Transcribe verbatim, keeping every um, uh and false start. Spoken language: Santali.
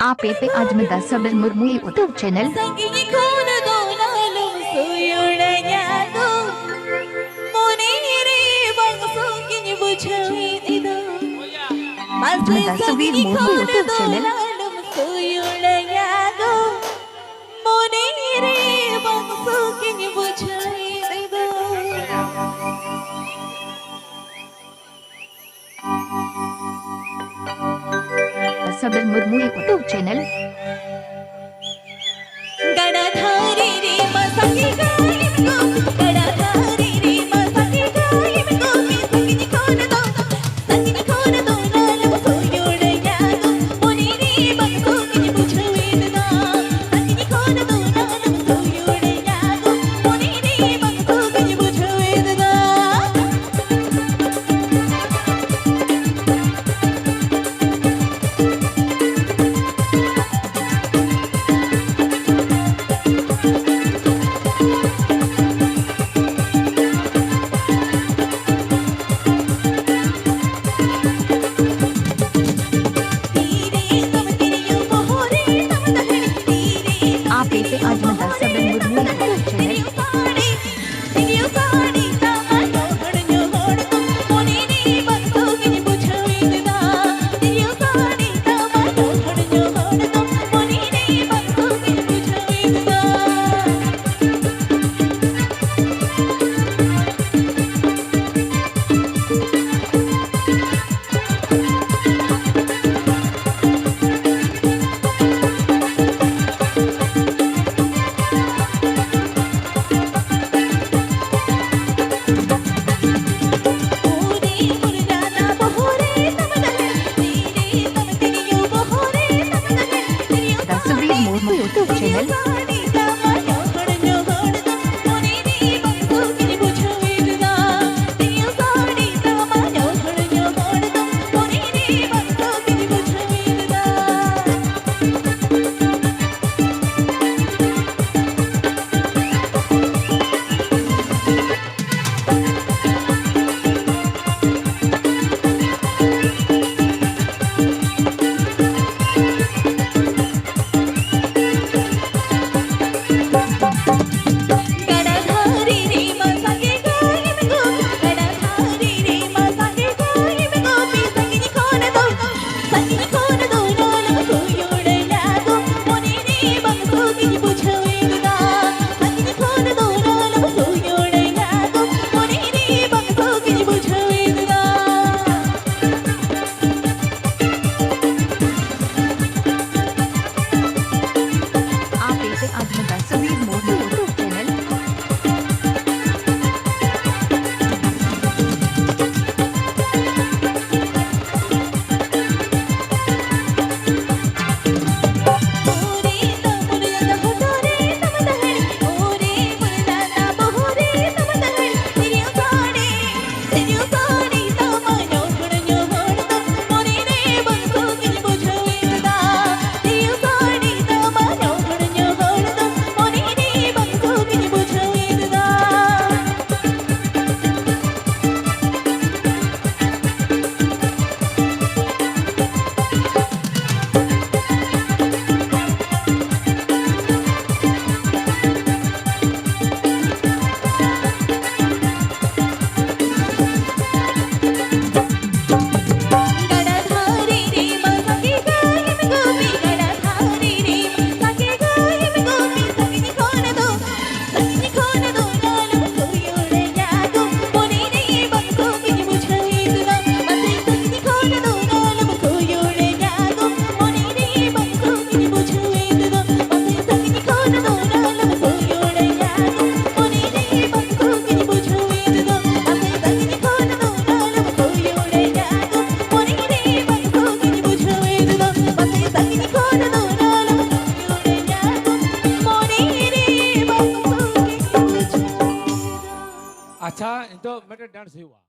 ᱟᱯᱮ ᱯᱮ ᱟᱸᱡᱚᱢ ᱮᱫᱟ ᱥᱟᱵᱤᱨ ᱢᱩᱨᱢᱩ YouTube channel᱾ ᱥᱟᱺᱜᱤᱧ ᱠᱷᱚᱱ ᱫᱚ ᱟᱞᱚᱢ ᱥᱩᱭᱩᱲᱟᱹᱧᱟ ᱜᱚ, ᱢᱚᱱᱮ ᱨᱮ ᱵᱟᱝ ᱥᱩᱠ ᱤᱧ ᱵᱩᱡᱷᱟᱹᱣᱮᱫ ᱫᱚ᱾ ᱢᱟᱥᱮ ᱟᱸᱡᱚᱢ ᱮᱫᱟ ᱥᱟᱵᱤᱨ ᱥᱟᱺᱜᱤᱧ ᱢᱩᱨᱢᱩ ᱠᱷᱚᱱ YouTube ᱫᱚ channel᱾ ᱟᱞᱚᱢ ᱥᱩᱭᱩᱲᱟᱹᱧᱟ ᱜᱚ, ᱢᱚᱱᱮ ᱨᱮ ᱵᱟᱝ ᱥᱩᱠ ᱤᱧ ᱵᱩᱡᱷᱟᱹᱣᱮᱫ ᱫᱚ᱾ Sabir Murmu YouTube channel᱾ ᱜᱟᱰᱟ ᱫᱷᱟᱨᱮ ᱨᱮ ᱢᱟ ᱥᱟᱸᱜᱮ ᱜᱟᱹᱭ ᱠᱚ, ᱜᱟᱰᱟ ᱫᱷᱟᱨᱮ ᱨᱮ ᱢᱟ ᱥᱟᱸᱜᱮ ᱜᱟᱹᱭ ᱠᱚ, ᱢᱤᱫ ᱥᱟᱺᱜᱤᱧ ᱠᱷᱚᱱ ᱫᱚ, ᱥᱟᱺᱜᱤᱧ ᱠᱷᱚᱱ ᱫᱚ ᱟᱞᱚᱢ ᱥᱩᱭᱩᱲᱟᱹᱧᱟ ᱜᱚ, ᱢᱚᱱᱮ ᱨᱮ ᱵᱟᱝ ᱥᱩᱠ ᱤᱧ ᱵᱩᱡᱷᱟᱹᱣᱮᱫ ᱫᱚ᱾ ᱥᱟᱺᱜᱤᱧ ᱠᱷᱚᱱ ᱫᱚ ᱟᱞᱚᱢ ᱥᱩᱭᱩᱲᱟᱹᱧᱟ ᱜᱚ, ᱢᱚᱱᱮ ᱨᱮ ᱵᱟᱝ ᱥᱩᱠ ᱤᱧ ᱵᱩᱡᱷᱟᱹᱣᱮᱫ ᱫᱚ᱾ ᱟᱯᱮ ᱯᱮ ᱟᱸᱡᱚᱢ ᱮᱫᱟ ᱥᱟᱵᱤᱨ ᱢᱩᱨᱢᱩ YouTube channel᱾ ᱫᱟ Subir Murmu YouTube channel᱾ Dance ᱦᱩᱭᱩᱜᱼᱟ᱾